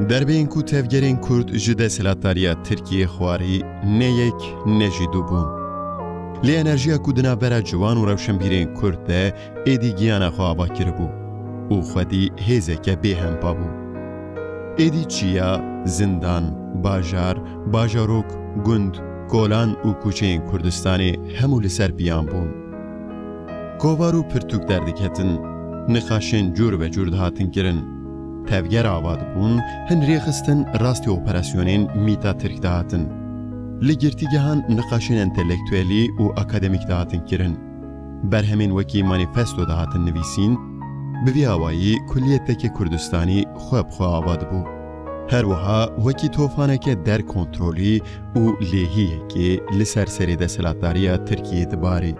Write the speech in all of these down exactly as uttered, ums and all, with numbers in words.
Derbeyên ku tevgerên Kurd ji desthilatdariya Tirkiyê xwarî ne yek ne jî du bûn. Lê enerjiya ku di navbera ciwan û rewşenbîrên Kurd de êdî giyana xwe ava kiribû û xwedî hêzeke bêhempa bû. Êdî çiya, zindan, bajar, bajarok, gund, kolan û kûçeyên Kurdistanê hemû li ser piyan bûn. Kovar û pirtûk derdiketin, niqaşên cûr be cûr dihatin kirin. Tevger ava dibûn, hin rêxistin rastî operasyonên mîta Tirk dihatin. Li girtîgehan niqaşên entelektuelî û akademîk dihatin kirin. Berhemên wekî manîfesto dihatin nivîsîn, bi vî awayî kuliyeteke Kurdistanî xwe bi xwe ava dibû. Her wiha wekî tofaneke der kontrolî û lêhiyekê li ser serê desthilatdariya Tirkiyê dibarî.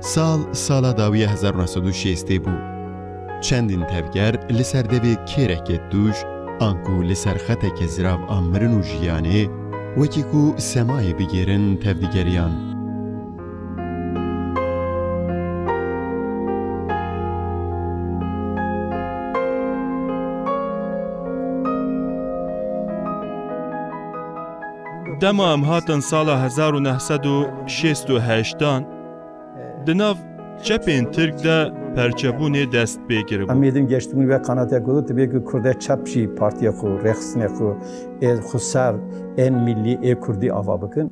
Sal sala dawiya hezar û neh sed û şêstê bû. Çendîn tevger li ser devê kêreke tûj, anku li ser xeteke zirav a mirin û jiyanê, wekî ku semayê bigêrin tevdigeriyan. Dema em hatin sala hezar û neh sed û şêst û heştan, di nav çepên Tirk de perçebûnê dest pê kiribû. Em êdî geştibûn ve qanatê ku dibê ku Kurdê çep jî partiya xwe, rêxistinê xwe, ê xweser, ên millî, ê kurdî ava bikin.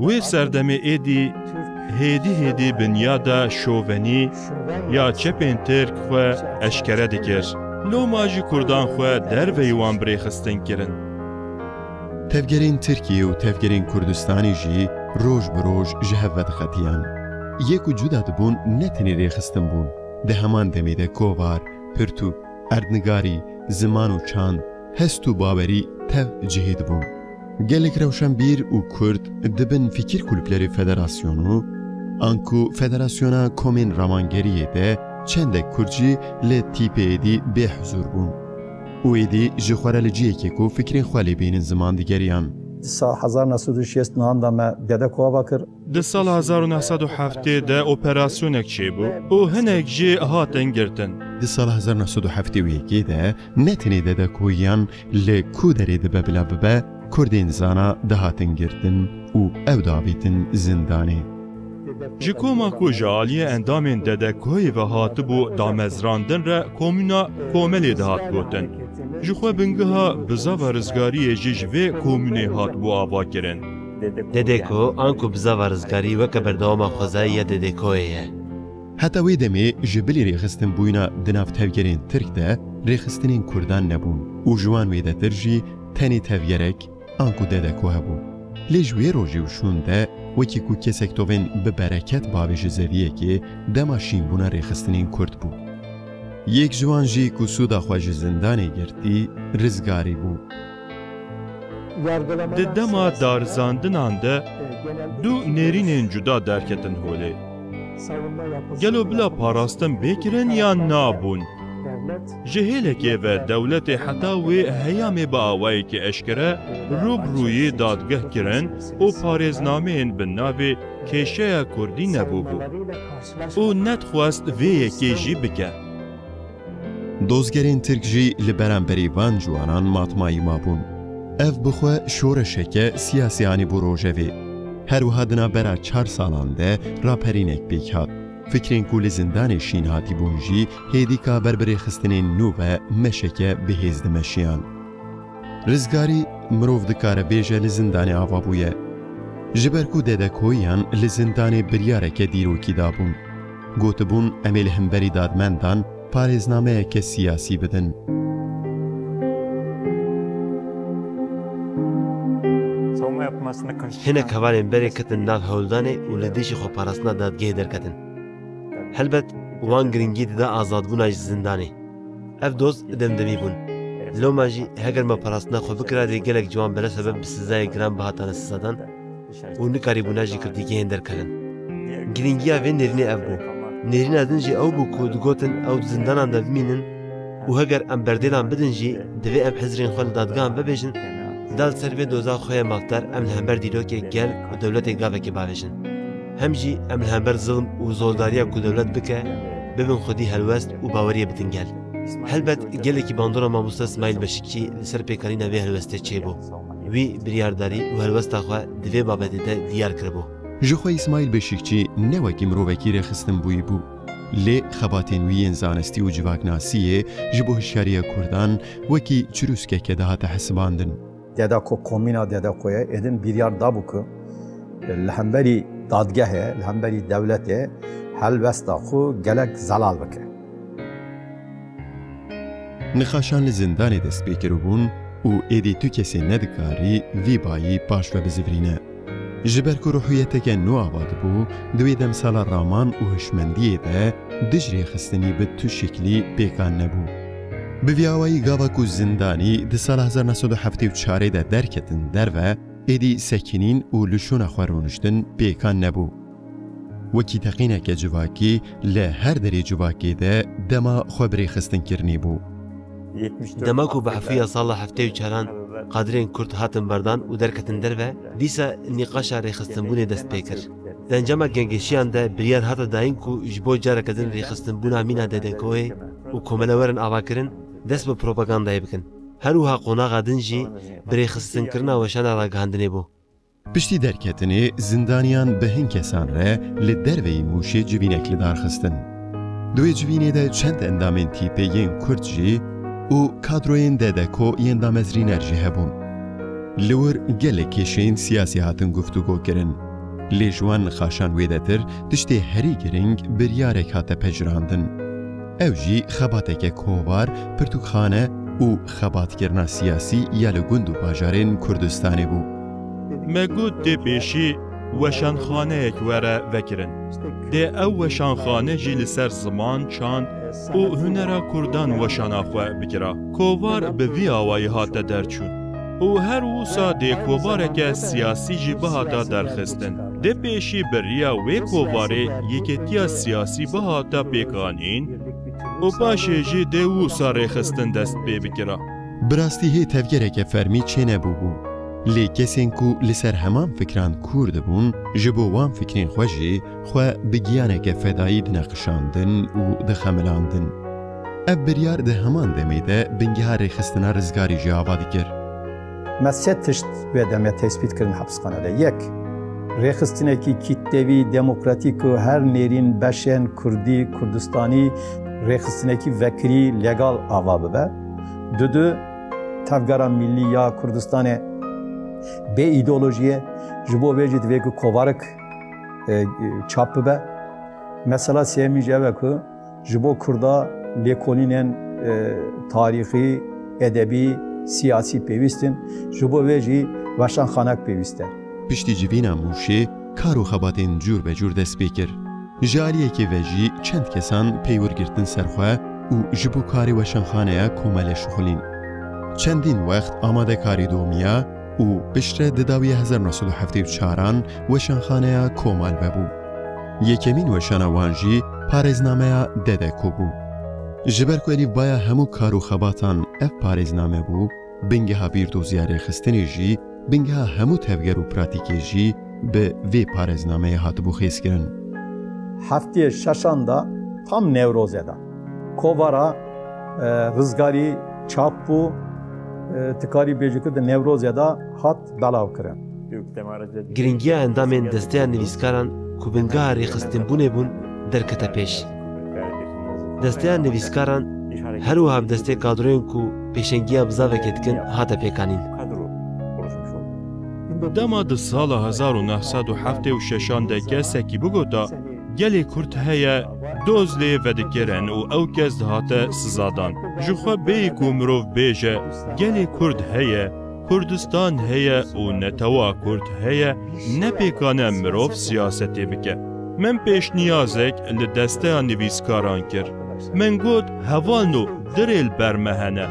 Wê serdemê êdî hêdî hêdî binyada şovenî ya çepên Tirk xwe eşkere dikir. Loma jî Kurdan xwe derveyî wan bi rêxistin kirin. Tevgerên Tirkiyê û tevgerên Kurdistanê jî roj bi roj ji hev vedixetiyan. Yê ku cuda dibûn ne tenê rêxistin bûn. Di heman demê de kovar, pirtûk, erdnigarî, ziman û çand, hest û bawerî tev cihê dibûn. Gelek rewşenbîr û Kurd di bin fikir kulüplerê federasyonu, anku Federasyona Komên Ramangeriyê de çendek Kurd jî li tîpê êdî bêhuzûr bûn. Û êdî ji xwe re li cihekê ku fikrên xwe lê bînin ziman digeriyan. Di sal hezar neh sed û şêst nihan de me Dedeko ava kir. Di sala hezar û neh sed û heftê de operasyonek çêbû û hinek jî hatin girtin. Di sala hezar neh sed û heftê û yekê de ne tenê Dedekoyiyan li ku derê dibe bila bibe, Kurdên zana dihatin girtin û ew davêtin zindanê. Ji koma ku ji aliyê endamên Dedekoyê ve hatibû damezrandin re komûna Komelê dihat gotin. Ji xwe bingeha bizava rizgariyê jî ji vê komûnê hatibû avakirin. Dedeko, anku bizava rizgarî weke berdewama xwezayî ya Dedekoyê ye. Heta wê demê ji bilî rêxistinbûyîna di nav tevgerên Tirk de rêxistinên Kurdan nebûn û ji wan wêdetir jî tenê tevgerek, anku Dedeko hebû. Lê ji wê rojê û şûn de wekî ku kesek tovên bi bereket bavêje zeviyekê dema şînbûna rêxistinên Kurd bû. Yek ji wan jî ku sûda xwe ji zindanê girtî, Rizgarî bû. Di dema darizandinan de du nêrînên cuda derketin holê. Gelo bila parastin bê kirin yan nabûn? Ji hêlekê ve dewletê heta wê heyamê bi awayekî eşkere rû bi rûyî dadgeh kirin û parêznameyên bi navê kêşeya kurdî nebûbû û nedixwest vê yekê jî bike. Dozgerên Tirk jî li beramberî van ciwanan matmayî mabûn. Ev bi xwe şoreşeke siyasî anîbû rojevê. Her wiha di navbera çar salan de raperînek pêk hat. Fikrên ku li zindanê şîn hatîbûn jî hêdîka ber bi rêxistinên nû ve meşeke bihêz dimeşiyan. Rizgarî, mirov dikare bêje, li zindanê ava bûye. Ji ber ku Dedekoyiyan li zindanê biryareke dîrokî dabûn. Gotibûn, em ê li hemberî dadmendan parêznameyeke siyasî bidin. Hinek hevalên berê ketin nav hewldanê û li dijî xweparastina dadgehê derketin. Helbet wan giringî dida azadbûna ji zindanê. Ev doz demdemî bûn. Loma jî heger me parastina xwe bikira dê gelek ciwan bere sebeb bi sizayê giran bihatane sizadan û nikarîbûna ji girtîgehên derkevin. Girîngiya vê nêrînê ev bû. Nêrîna din jî ew bû ku digotin ew di zindanan de bimînin û heger em berdêlan bidin jî divê em hizrên xwe li dadgehan vebêjin, da li ser vê doza xwe ye mafdar em li hember dîrokê gel û dewletê gavekê bavêjin. Hem jî em li hember zilm û zordariya ku dewlet bike, bibin xwedî helwest û baweriyê bidin gel. Helbet gelekî bandora mamoste Smaîl Beşikçî li ser pêkanîna vê helwestê çêbû. Wî biryardarî û helwesta xwe di vê babetê de diyar kiribû. Ji xwe Îsmaîl Beşikçî ne wekî mirovekî rêxistinbûyî bû. Lê xebatên wî yên zanistî û civaknasiyê ji bo hişyariya Kurdan wekî çirûskeke dihate hesibandin. Dedeko, komîna Dedekoyê êdin biryar dabû ku li hemberî dadgehê, li hemberî dewletê helwesta xwe gelek zelal bike. Nîqaşan li zindanê dest pê kiribûn û êdî tu kesê nedikarî vî bayî paş ve bizivirîne. Ji ber ku ruhiyeteke nû ava dibû, di wê demsala raman û hişmendiyê de dij rêxistinî bi tu şiklî pêkan nebû. Bi vî awayî gava ku zindanî di sala hezar neh sed û heftê û çarê de derketin derve, êdî sekinîn û li şûna xwe rûniştin pêkan nebû. Wekî teqîneke civakî li her derê civakê de dema xwe bi rêxistinkirinê bû. Dema ku bi hefiya sala heftê û çaran kadirên Kurd hatin berdan û derketin derve, dîsa nîqaşa rêxistinbûnê dest pê kir. Di encama gengeşiyan de biryar hate dayîn ku ji bo careke din rêxistinbûna mîna Dedekoyê û komele werin avakirin, dest bi propagandayê bikin. Her wiha qonaxa din jî bi rêxistinkirina weşana ragihandinê bû. Piştî derketinê, zindaniyan bi hin kesan re li derveyî Mûşê civînek li dar xistin. Di wê civînê de çend endamên tîpê yên Kurd jî û kadroyên Dedeko yên damezrîner jî hebûn. Li wir gelek kêşeyên siyasî hatin guftûgo kirin. Lê ji wan nîqaşan wêdetir tiştê herî girîng biryarek hate pejirandin. Ew jî xebateke kovar, pirtûkxane û xebatkirina siyasî ya li gund û bajarên Kurdistanê bû. Me got dê pêşî weşanxaneyek were vekirin. Dê ew weşanxane jî li ser ziman, çand û hunera Kurdan weşana xwe bikira. Kovar bi vî awayî hate derçûn. Û her wisa dê kovareke siyasî jî bihata derxistin. Dê pêşî bi riya wê kovarê yeketiya siyasî bihata pêkanîn û paşê jî dê wisa rêxistin dest pê bikira. Bi rastî hê tevgereke fermî çênebûbû. Lê kesên ku li ser heman fikran kûr dibûn, ji bo wan fikrên xwe jî xwe bi giyaneke fedayî dineqişandin û dixemilandin. Ev biryar di heman demê de bingeha rêxistina Rizgarî jî ava dikir. Me sê tişt wê demê tespît kirin hepisxane de. Yek, rêxistinekî kitlevî, demokratîk û her nêrîn beşên Kurdî, Kurdistanî rêxistinekî vekirî, legal ava bibe. Dudu, tevgera millî ya Kurdistanê bê îdeolojiyê, ji bo vê jî divê ku kovarik, e, çap bibe. Mesela sêyemîn jî ev e ku ji bo Kurda lêkolînên, e, tarîxî, edebî, siyasî pêwîst in, ji bo vê jî weşanxanek pêwîst e. Piştî civîna Mûşê kar û xebatên cûr be cûr dest pê kir. Ji aliyekê ve jî çend kesan peywir girtin ser xwe û ji bo karê weşanxaneya komele şixulîn. Çendîn wext amadekarî domiya û piştre di dawiya hezar neh sed û heftê û çaran weşanxaneya komal vebû. Yekemîn weşana wan jî parêznameya Dedeko bû. Ji ber ku elîfbaya hemû kar û xebatan ev parêzname bû, bingeha bîrdoziya rêxistinê jî, bingeha hemû tevger û pratîkê jî bi vê parêznameyê hatibû xêzkirin. Heftê şeşan de tam Newrozê de kovara, e, Rizgarî çap bû, e, tu karî bêjî ku di Newrozê de hat belavkirin. Girîngiya endamên desteya nivîskaran ku bingeha rêxistinbûnê bûn derkete pêş. Desteya nivîskaran her wiha bi destê kadroyên ku pêşengiya bizavekê dikin hate pêkanîn. Dema di sala hezar û neh sed û heftê û şeşan de kesekî bigota, gelê Kurd heye, doz lê vedikirin û ew kes dihate sizadan. Ji xwe bêyî ku mirov bêje, gelê Kurd heye, Kurdistan heye û netewa Kurd heye, ne pêkan e mirov siyasetê bike. Min pêşniyazek li desteya nivîskaran kir. Min got, hevalno, du rê li ber me hene.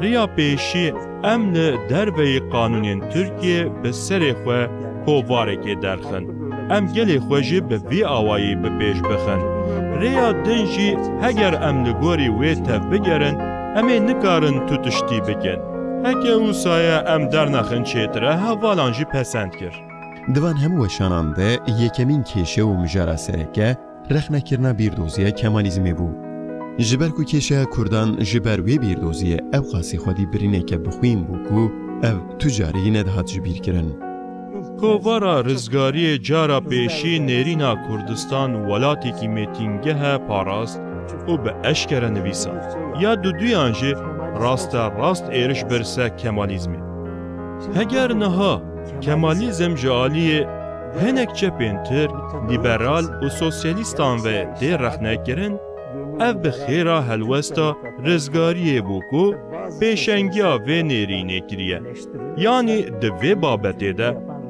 Riya pêşî, em li derveyî qanûnên Tirkiyê bi serê xwe kovarekê derxin. Em gelê xwe jî bi vî awayî bi pêş bixin. Rêya din jî, heger em li gorî wê tev bigerin, em ê nikarin tu tiştî bikin. Heke wisa ye, em dernexin çêtir e, hevalan jî pesend kir. Di van hemû weşanan de yekemîn kêşe û mijara sereke rexnekirina bîrdoziya Kemalîzmê bû. Ji ber ku kêşeya Kurdan ji ber wê bîrdoziyê ew qasî xwedî birîneke bi xwîn bû ku ev tu carî nedihat ji bîr kirin. Kovara Rizgariyê cara pêşî nêrîna Kurdistan welatekî mêtingeh e parast û bi eşkere nivîsa. Ya duduyan jî raste rast êriş bir ser Kemalîzmê. Heger niha Kemalîzm ji aliyê hinek çepên Tirk, lîberal û sosyalîstan ve tê rexnekirin, ev bi xêra helwesta Rizgariyê bû ku pêşengiya vê nêrînê kiriye. Yanî di vê babetê de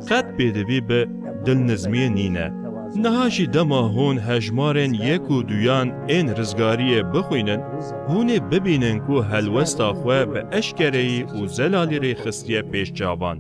qet pêdivî bi dilnizmiyê nîne. Niha jî dema hûn hejmarên yek û duyan ên Rizgariyê bixwînin, hûn ê bibînin ku helwesta xwe bi eşkereyî û zelalî rêxistiye pêş çavan.